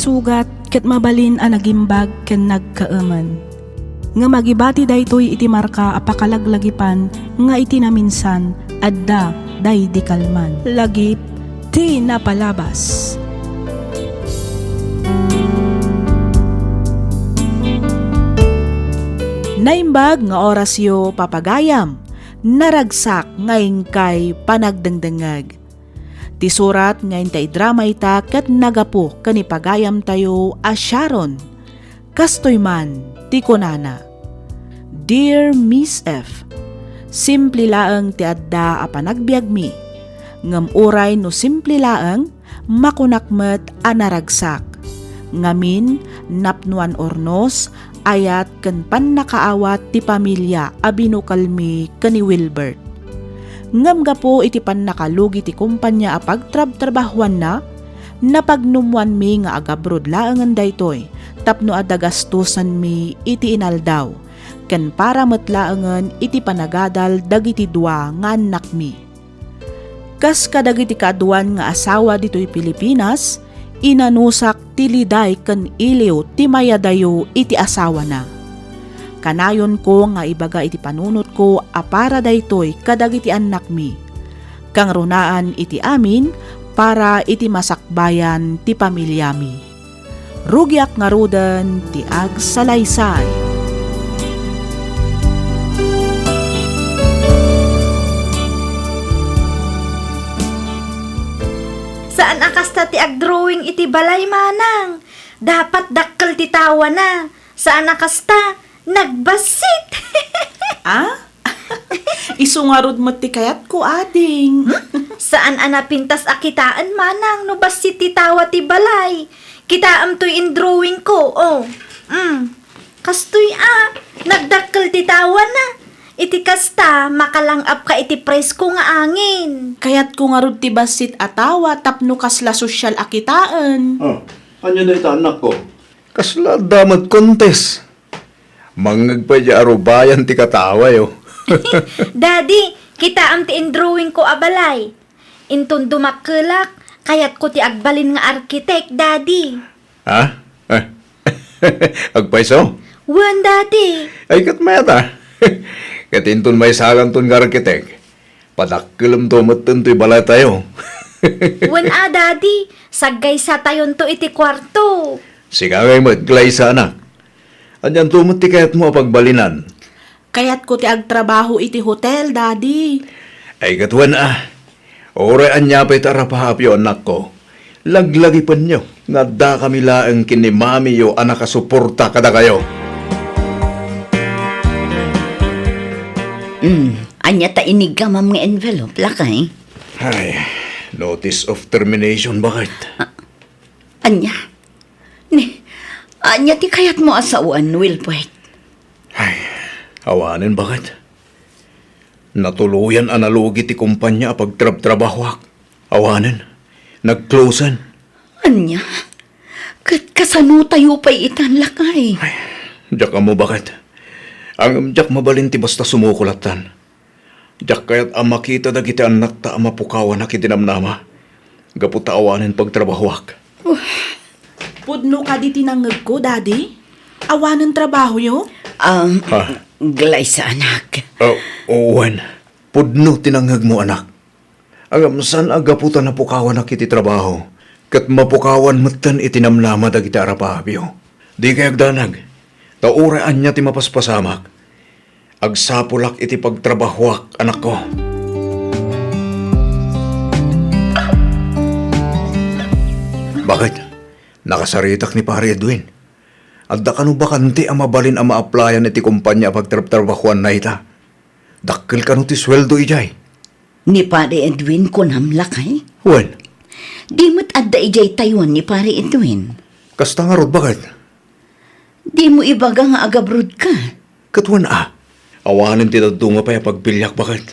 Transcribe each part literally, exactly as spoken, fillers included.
Sugat ket mabalin a nagimbag ken nagkaemen. Ngem agibati daytoy iti marka a pakalaglagipan nga iti naminsan adda daydi kalman. Lagip ti napalabas. Naimbag nga orasyo, papagayam, naragsak nga inkay panagdengdengngeg. Ti surat nga inta idrama ita ket nagapu ken ni pagayamtayo a Sharon. Kastoy man ti kunana, "Dear Miss F, simple laeng ti adda a panagbiagmi, ngem uray no simple laeng, makunak met a naragsak. Ngamin, napnoan urnos, ayat ken pannakaawat ti pamilia a binukelmi ken ni Wilbert. Ngem gapu iti pannakalugi ti kompania a pagtrabtrabahuanna, napagnummoanmi nga agabrod laengen daytoy tapno adda gastusenmi iti inaldaw, ken para met laengen iti panagadal dagiti dua nga annakmi. Kas kadagiti kaaduan nga asawa ditoy Pilipinas, inanusak ti liday ken iliw ti mayadayo iti asawana. Kanayonko nga ibaga iti panunotko a para daytoy kadagiti annakmi. Kangrunaan iti amin para iti masakbayan ti pamiliami. Rugiak ngaruden ti agsalaysay." Saan a kasta ti agdrawing iti balay, manang. Dapat dakkel ti tawana. Saan a kasta, nagbassit. Ah? Isu ngarud met ti kayatko, ading. Hmm? Saan a napintas a kitaen, manang, no bassit ti tawa ti balay. Kitaem toy indrawingko, oh. Mm. Kastoy a, nagdakkel ti tawana. Iti kasta, makalang-apka iti presko nga angin. Kayatko ngarud ti bassit a tawa tapno kasla sosyal a kitaen. Oh, ania dayta, annakko? Kasla adda met contest. Mangngeg pay diay arubayan ti katawayo. Daddy, kitaem ti indrawingko a balay. Inton dumakkelak, kayatko ti agbalin nga arkitek, Daddy. Ha? Agpayso? Wen, Daddy. Ay, ket mayat a. Ket inton maysakanton nga arkitek, padakkelemto metten toy balaytayo. Wen a, Daddy, saggaysatayonto iti kuarto. Sika ngay met, Glaysa, anak. Anianto met ti kayatmo a pagbalinan? Kayatko ti agtrabaho iti hotel, Daddy. Ay, ket wen a. Uray ania pay ti arapaapyo, annakko, laglagipenyo nga addakami laeng ken ni mamiyo a nakasuporta kadakayo. Hmm, ania ta iniggamam nga envelope, lakay? Ay, notice of termination, baket. Ah, ania? Ni, ania ti kayatmo a sawen, Wilbert? Ay, awanen, baket. Natuloyan a nalugi ti kompania a pagtrabtrabahoak. Awanen. Nag-closen. Ania? Ket kasanotayo pay itan, lakay? Ay, diak ammo, baket. Ngem diak mabalin ti basta sumukol lattan. Diak kayat a makita dagiti annakta a mapukawanak iti namnama, gapu ta awanen pagtrabahoak. Pudno kadi ti nangngegko, Daddy? Awanen trabahoyo? Um, Ha? Glaysa, anak. Ah, wen, pudno ti nangngegmo, anak. Ngem saan a gapu ta napukawanak iti trabaho, ket mapukawan metten iti namnama dagiti arapaapyo. Dikay agdanag, ta uray ania ti mapaspasamak, agsapulak iti pagtrabahoak, anakko. Baket? Nakasaritak ni Pare Edwin. Adda kano bakante a mabalin a ma-applyan iti kompania a pagtrabtrabahoanna ita? Dakkel kano ti sueldo idiay? Ni Pare Edwin kunam, lakay? Wen. Di met adda idiay Taiwan ni Pare Edwin. Kasta ngarud, baket? Dimo ibaga nga agabrod ka. Ket wen a, awanen ti dadduma pay a pagbiliak, baket.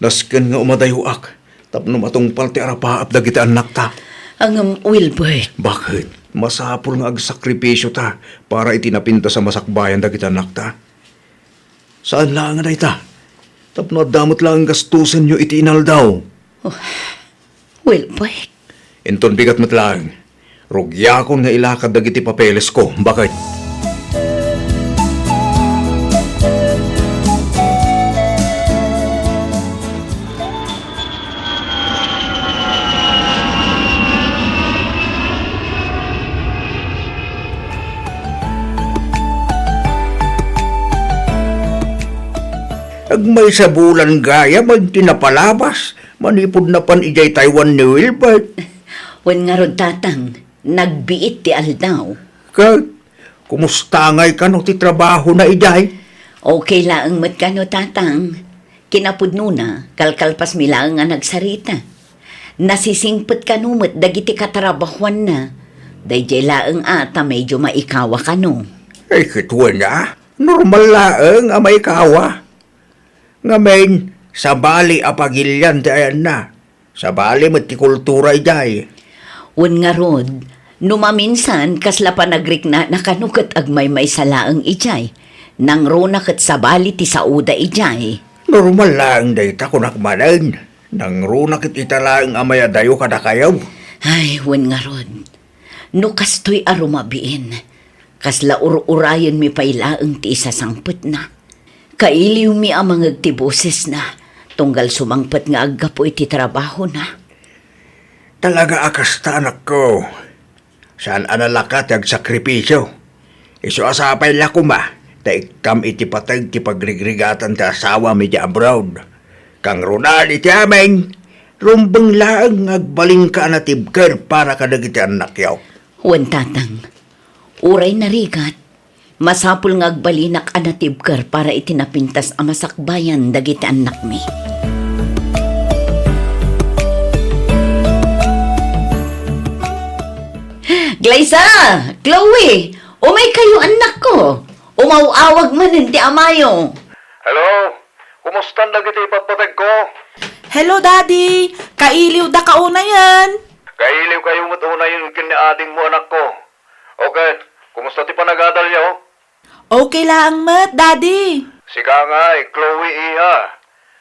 Nasken nga umadayoak tapno matungpal ti arapaap dagiti annakta. Ngem, Wilbert. Baket? Masapul nga agsakripisio ta para iti napintas a masakbayan dagiti annakta. Saan laeng a dayta, tapno adda met laeng gastusenyo iti inaldaw. Oh, Wilbert. Inton bigat met laeng, Rugiakon nga ilakad dagiti papelesko, baket. Agmaysa bulan gayam ti napalabas manipud napan idiay Taiwan ni Wilbert. Wen ngarud, Tatang, nagbiit ti aldaw. Ket, kumusta ngay kano ti trabahona idiay? Okay laeng met kano, Tatang. Kinapudnona, kalkalpasmi laeng a nagsarita. Nasisingpet kano met dagiti katrabahuanna. Daydiay laeng a ta medio maikawa kano. Ay, ket wen a, normal laeng a maikawa. Ngamin, sabali a pagilian ti ayanna. Sabali met ti kultura idiay. Wen ngarud, no maminsan, kasla panagriknana kano ket agmaymaysa laeng idiay. Nangruna ket sabali ti saoda idiay. Normal laeng dayta, kunak manen. Nangruna ket ita laeng a mayadayo kadakayo. Ay, wen ngarud. No kastoy a rumabiin, kasla ur-urayenmi pay laeng ti isasangpetna. Kailiwmi a mangeg ti bosesna, tunggal sumangpet nga aggapu iti trabahona. Talaga a kasta, anakko. Saan a nalaka ti agsakripisio. Isu a sapay la koma, ta ikkam iti pateg ti pagrigrigatna ti asawam idiay abroad. Kangrunan iti amin, rumbeng laeng nga agbalinka a natibker para kadagiti annakyo. Wen, Tatang, uray narigat, masapul nga agbalinak a natibker para iti napintas a masakbayan dagiti annakmi. Glyza! Chloe! Umaykayo, annakko! Umaw-awag manen ti amayo! Hello? Kumustan dagiti ipatpategko? Hello, Daddy! Kailiwdaka unayen! Kailiwkayo met unayen ken ni adingmo, anakko. O ket, kumusta ti panagadalyo? Okay laeng met, Daddy. Sika ngay, Chloe, iha.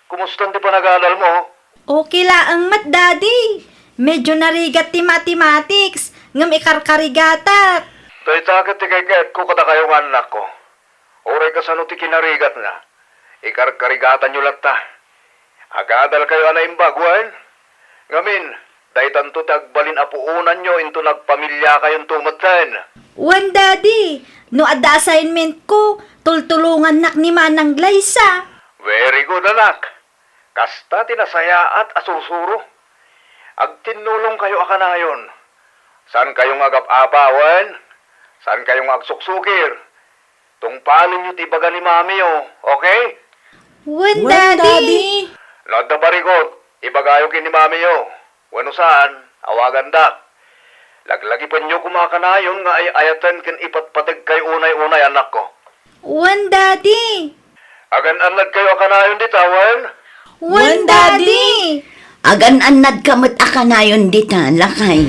Kumustan ti panagadalmo? Okay laeng met, Daddy. Medyo narigat ti mathematics, ngem ikarkarigatak. Dayta ket ti kayatko kadakayo nga annakko. Uray kasano ti kinarigatna, ikarkarigatanyo latta. Agadalkayo a naimbag, wen? Ngamin, daytanto ti agbalin a puonanyo inton agpamiliakayonto metten. Wen, Daddy. No adda assignmentko, tultulongannak ni Manang Glyza. Very good, anak. Kasta ti nasayaat a sursuro. Agtinnulongkayo a kanayon. Saankayo nga agap-apa, wen? Saankayo nga agsuksukir? Tungpalenyo ti ibaga ni Mamiyo, okay? Wen, Wen, Daddy. Daddy. No adda barikut, ibagayo ken ni Mamiyo. Wenno saan, awagandak. Laglagipenyo koma a kanayon nga ay-ayaten ken ipatpategkayo unay-unay, anakko. Wen, Daddy. Agan-annadkayo a kanayon dita, wen? Wen, Daddy. Agan-annadka met a kanayon dita, lakay.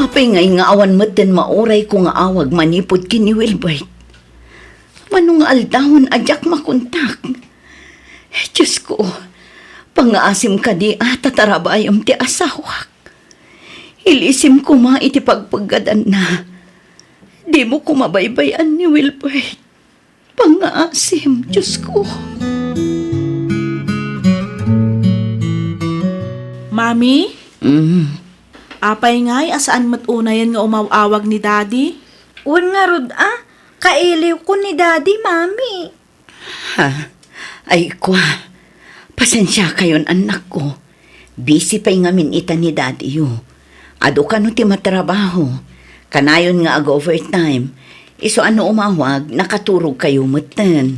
Apay ngay nga awan metten maurayko nga awag manipud ken ni Wilbert? Mano nga aldawen a diak makontak? Diosko, pangngaasim kadi a ta tarabayem ti asawak. Ilisim koma iti pagpeggadanna. Dimo koma baybay-an ni Wilbert. Pangngaasim, Diosko. Mami? Mm. Apay ngay a saan met unayen nga umaw-awag ni Daddy? Wen ngarud a, kailiwko ni Daddy, Mami. Ha? Ay, kua. Pasensiakayon, annakko. Busy pay ngamin ita ni Daddy-yo. Adu kano ti matrabaho. Kanayon nga ag-overtime. Isu a no umawag, nakaturogkayo metten.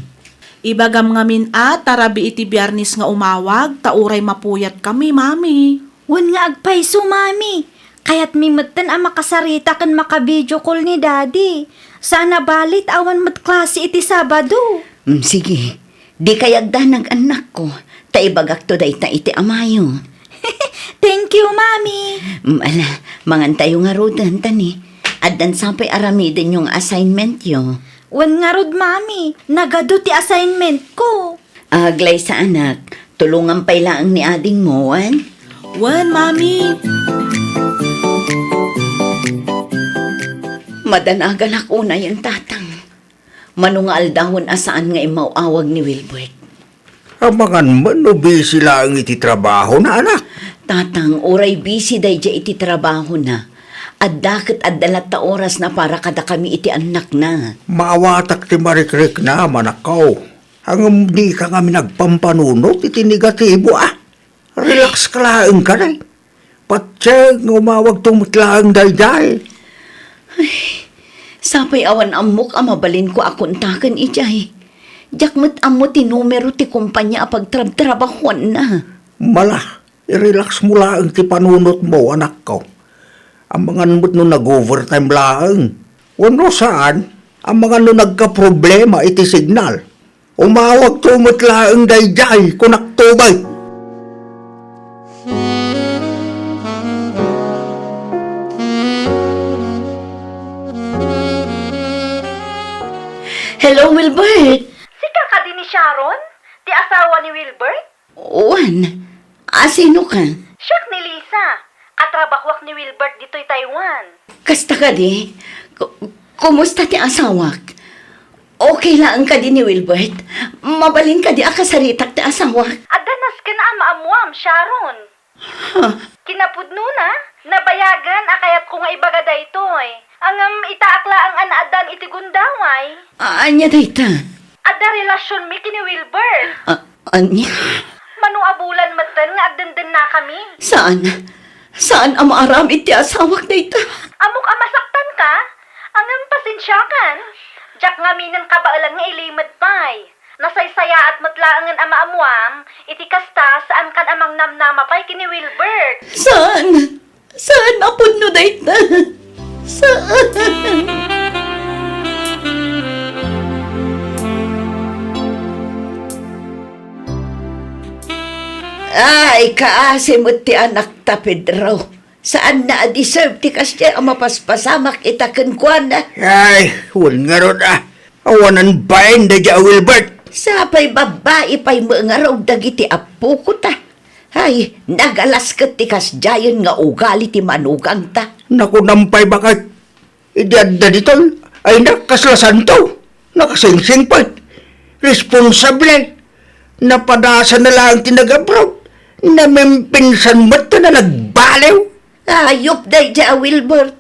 Ibagam ngamin a ta rabii iti Biernes nga umawag, ta uray mapuyatkami, Mami. Wen nga agpayso, Mami. Kayatmi metten a makasarita ken maka-video call ni Daddy. Saan a bale ta awan met klase iti Sabado. Mm, sige. Dikay agdanag, annakko, ta ibagakto dayta iti amayo. Thank you, Mami. Mm, ala, mangantayo ngaruden, ta ni, addan sa pay aramidenyo nga assignmentyo. Wen ngarud, Mami, nagadu ti assignmentko. Aglaysa, anak, tulongan pay laeng ni adingmo, wen? Wen, Mami. Madanaganak unayen, Tatang. Mano nga aldawen a saan nga immaw-awag ni Wilbert? Amangan man no busy laeng iti trabahona, anak. Tatang, uray busy daydiay iti trabahona, adda ket adda latta orasna para kadakami iti annakna. Maawatak ti marikriknam, anakko. Ngem dika ngamin agpampanunot iti negatibo, a. Relax ka laeng kadi. Patse nga umawagto met laeng daydiay. Ay, sapay awan ammok a mabalinko a kontaken idiay. Diak met ammo ti numero ti kompania a pagtrabtrabahoanna. Mala, i-relax mo laeng ti panunotmo, anakko. Amangan met no nag-overtime laeng. Wenno saan, amangan no nagkaproblema iti signal. Umawagto met laeng daydiay, kunakto bay. Hello, Wilbert. Sika kadi ni Sharon? Ti asawa ni Wilbert? Wen, asino ka? Siak ni Lisa. Katrabahoak ni Wilbert ditoy Taiwan. Kasta kadi? Ku-, kumusta ti asawak? Okay laeng kadi ni Wilbert? Mabalin kadi a kasaritak ti asawak? Adda nasken a maammuam, Sharon. Ha? Kinapudnona, nabayagen a kayatko nga ibaga daytoy. Ngem itaak laeng a naaddaan iti gundaway. A-, ania dayta? Adda relasionmi ken ni Wilbert. A-, ania? Mano a bulan metten nga agdendennakami. Saan? Saan a maaramid ti asawak dayta? Ammok a masaktanka, ngem pasensiakan. Diak ngaminen kabaelan nga ilimed pay. Nasaysayaat met laengen a maammuam, iti kasta, saankan a mangnamnama pay ken ni Wilbert. Saan? Saan a pudno dayta? Saan? Ay, kaasi met ti anakta, Pedro. Saanna a deserve ti kasdiay a mapaspasamak ita kenkuana. Ay, wen ngarud, a. Awanan bain daydiay a Wilbert. Sapay babbai pay met ngarud dagiti appokota. Ay, nagalas ket ti kasdiayen nga ugali ti manugangta. Nakunam pay, baket. Idi adda ditoy, ay, nakasla santo. Nakasingsing pay. Responsable. Napadasana laeng ti nag-abroad. Namempinsan met ta nagbaliw. Ayup daydiay a Wilbert.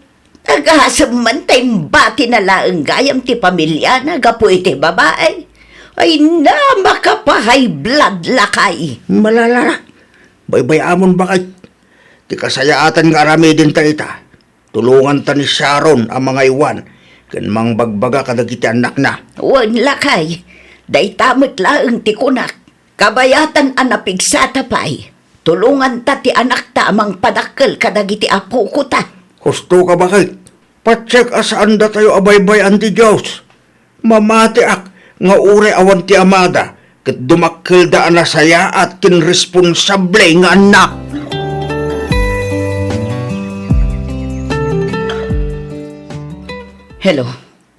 Agasem man ta imbatina laeng gayam ti pamiliana gapu iti babai. Ay na, makapahay blood lakay. Malala. Baybay-amon, baket. Ti kasayaatan nga aramidenta ita. Tulonganta ni Sharon a mangaywan ken mangbagbaga kadagiti annakna. Wen, lakay, dayta met laeng ti kunak. Kabayatan a napigsata pay, tulonganta ti anakta a mangpadakkel kadagiti appokota. Husto ka, baket. Patiek a saan datayo a baybay-an ti Dios. Mamatiak nga uray awan ti amada, ket dumakkelda a nasayaat ken responsable nga annak. Hello.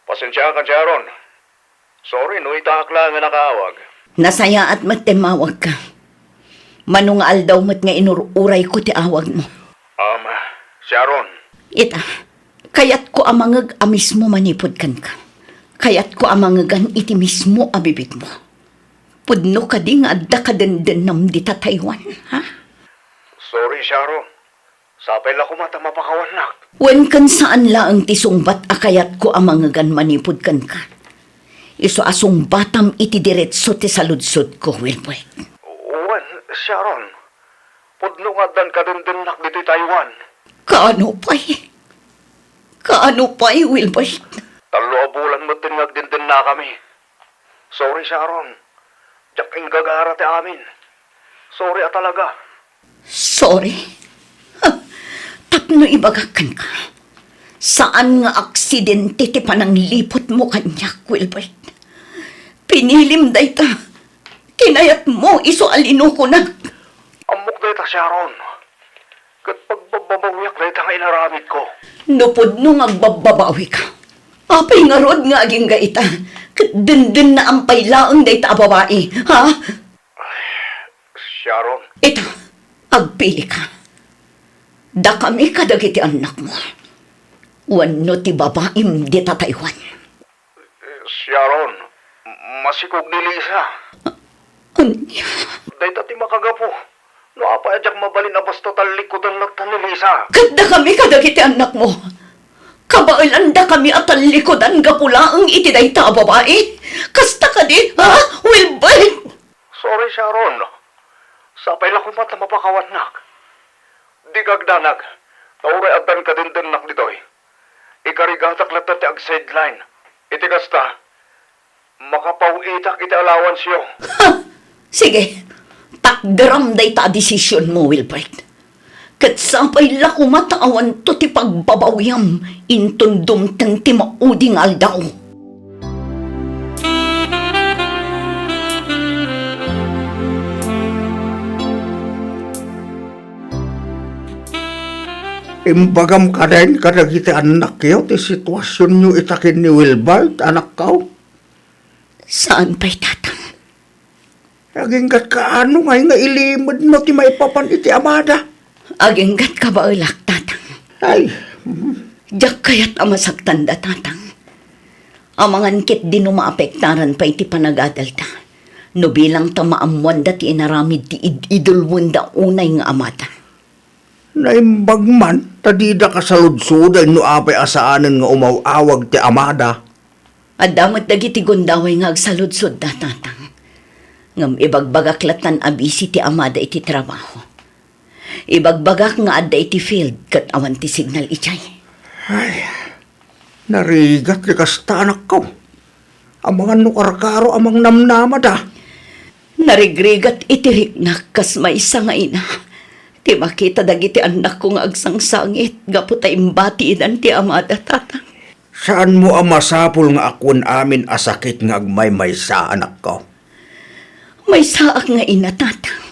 Pasensiakan, Sharon. Sorry no itaak laeng a nakaawag. Nasayaat met ti immawagka. Mano nga aldaw met nga inur-urayko ti awagmo. Um, Sharon. Ita, kayatko a mangeg a mismo manipud kenka. Kayatko a mangegan iti mismo a bibigmo. Pudno kadi nga adda kadendennam dita Taiwan, ha? Sorry, Sharon. Sapay la koma ta mapakawannak. Wen, ken saan laeng ti sungbat a kayatko a mangegan manipud kenka. Isu a sungbatam iti diretso ti saludsodko, Wilbert. Wen, Sharon. Pudno nga addan kadendennak ditoy Taiwan. Kaano pay? Kaano pay, Wilbert? Tallo a bulan metten nga agdendennakami. Sorry, Sharon. Diak inggagara ti amin. Sorry a talaga. Sorry? Ha, tapno No ibagak kenka, saan nga aksidente ti panangliputmo kaniak, Wilbert. Pinilim dayta. Kinayatmo isu a linukonak. Ammok dayta, Sharon. Ket pagbababawiak dayta nga inaramidko. No pudno nga agbabbabawika, apay ngarud nga agingga ita? Ket dendennaan pay laeng dayta a babai, ha? Sharon. Ita, agpilika. Dakami kadagiti annakmo wenno ti babaim dita Taiwan? Sharon, masikog ni Lisa. Ania? Dayta ti makagapu no apay a diak mabalin a basta tallikudan latta ni Lisa. Ket dakami kadagiti annakmo, kabaelandakami a tallikudan gapu laeng iti dayta a babai? Kasta kadi, ha, Wilbert? Sorry, Sharon. Sapay la koma ta mapakawannak. Dika agdanag, ta uray addan kadendennak ditoy, ikarigatak latta ti ag-sideline. Iti kasta, makapaw-itak iti allowanceyo. Ha! Sige, takderam dayta a desisionmo, Wilbert. Ket sapay la koma ta awanto ti pagbabawiam inton dumteng ti maudi nga aldaw. Imbagam kadi kadagiti annakyo ti situasionyo ita ken ni Wilbert, anakko? Saan pay, Tatang. Aginggatka, anongay nga ilimedmo ti maipapan iti amada? Aginggat kabaelak, Tatang. Ay. Diak kayat a masaktanda, Tatang. Amangan ketdi no maapektaran pay ti panagadalda no bilangta maammoanda ti inaramid ti id-idulwenda unay nga amada. Naimbag man ta dida kasaludsoden no apay a saanen nga umaw-awag ti amada. Adda met dagiti gundaway nga agsaludsodda, Tatang. Ngem ibagbagak lattan a busy ti amada iti trabaho. Ibagbagak nga adda iti field ket awan ti signal idiay. Ay, narigat ti kasta, anakko. Amangan no karkaro a mangnamnamada. Narigrigat iti riknak kas maysa nga ina ti makita dagiti annakko nga agsangsangit gapu ta imbatiidan ti amada, Tatang. Saanmo a masapul nga awan amin a sakit nga agmaymaysa, anakko? Maysaak nga ina, Tatang.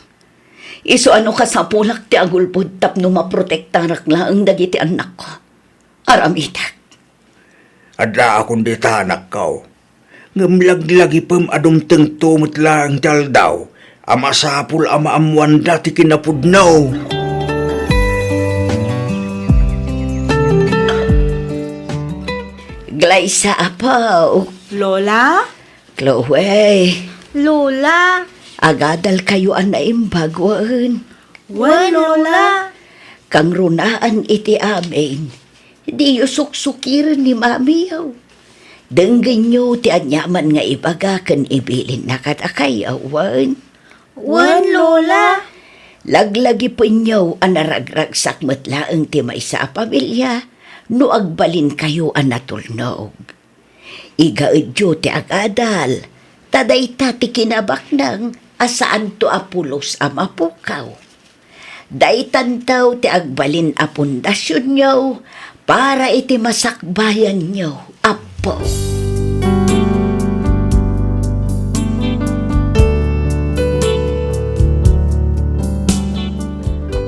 Isu a no kasapulak ti agulbod tapno maprotektarak laeng dagiti annakko. Aramidek. Addaakon dita, anakko. Ngem laglagipem a dumtengto met laeng ti aldaw a masapul a maammoanda ti kinapudno. Glaysa, Apo. Lola? Chloe. Lola. Agadalkayo a naimbag, wen? Wen, Lola. Kangrunaan iti amin. Diyo suksukiren ni Mamiyo. Denggenyo ti aniaman nga ibaga ken ibilinna kadakayo, wen? Wen, Lola. Laglagipenyo a naragragsak met laeng ti maysa a pamilia no agbalinkayo a natulnog. Igaedyo ti agadal, ta dayta ti kinabaknang a saanto a pulos a mapukaw. Daytanto ti agbalin a pundasionyo para iti masakbayanyo, Apo.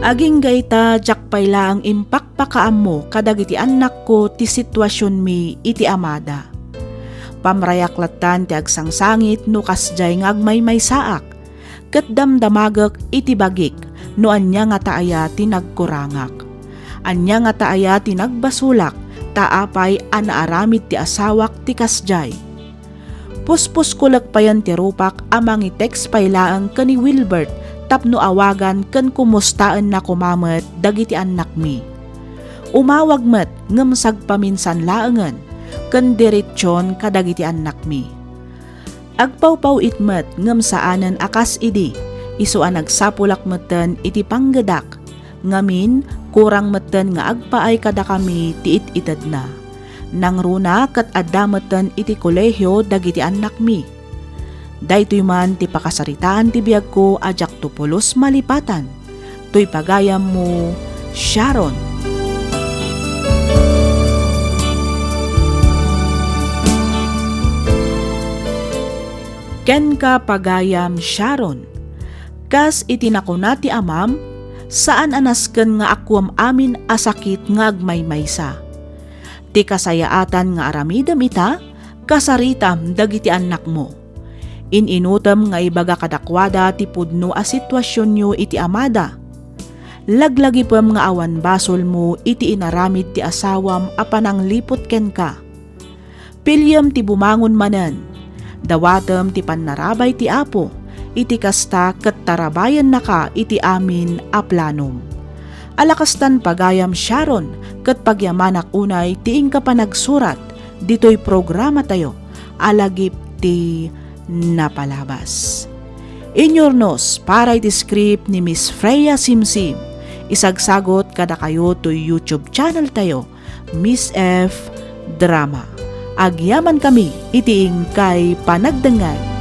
Agingga ita, diak pay laeng impakpakaammo kadagiti annakko ti situasionmi iti amada. Pamrayak lattan ti agsangsangit no kasdiay nga agmaymaysaak, ket damdamagek iti bagik no ania ngata aya ti nagkurangak. Ania ngata aya ti nagbasolak ta apay a naaramid ti asawak ti kasdiay. Pusposkolek payen ti rupak a mangi-text pay laeng ken ni Wilbert tapno awagan ken kumustaenna koma met dagiti annakmi. Umawag met ngem sagpaminsan laengen ken diretsion kadagiti annakmi. Agpawpaw-it met ngem saanen a kas idi, isu a nagsapulak metten iti panggedak. Ngamin, kurang metten nga agpaay kadakami ti it-itedna. Nangruna ket adda metten iti kolehio dagiti annakmi. Daytoy man ti pakasaritaan ti biagko a diakto pulos malipatan. Toy pagayammo, Sharon. Kenka, pagayam Sharon, kas iti nakuna ti amam, saan a nasken nga akuem amin a sakit nga agmaymaysa. Ti kasayaatan nga aramidem ita, kasaritam dagiti annakmo. In-inutem nga ibaga kadakuada ti pudno a situasionyo iti amada. Laglagipem nga awan basolmo iti inaramid ti asawam a panangliput kenka. Piliem ti bumangon manen. Dawatem ti pannarabay ti Apo, iti kasta ket tarabayennaka iti amin a planom. Alakastan, pagayam Sharon, ket pagyamanak unay ti inka panagsurat ditoy programatayo a lagip ti napalabas. Inyurnos para iti script ni Miss Freya Simsim. Isagsagot kadakayo toy YouTube channel tayo, Miss F Drama. Agyamankami iti inkay panagdengngeg.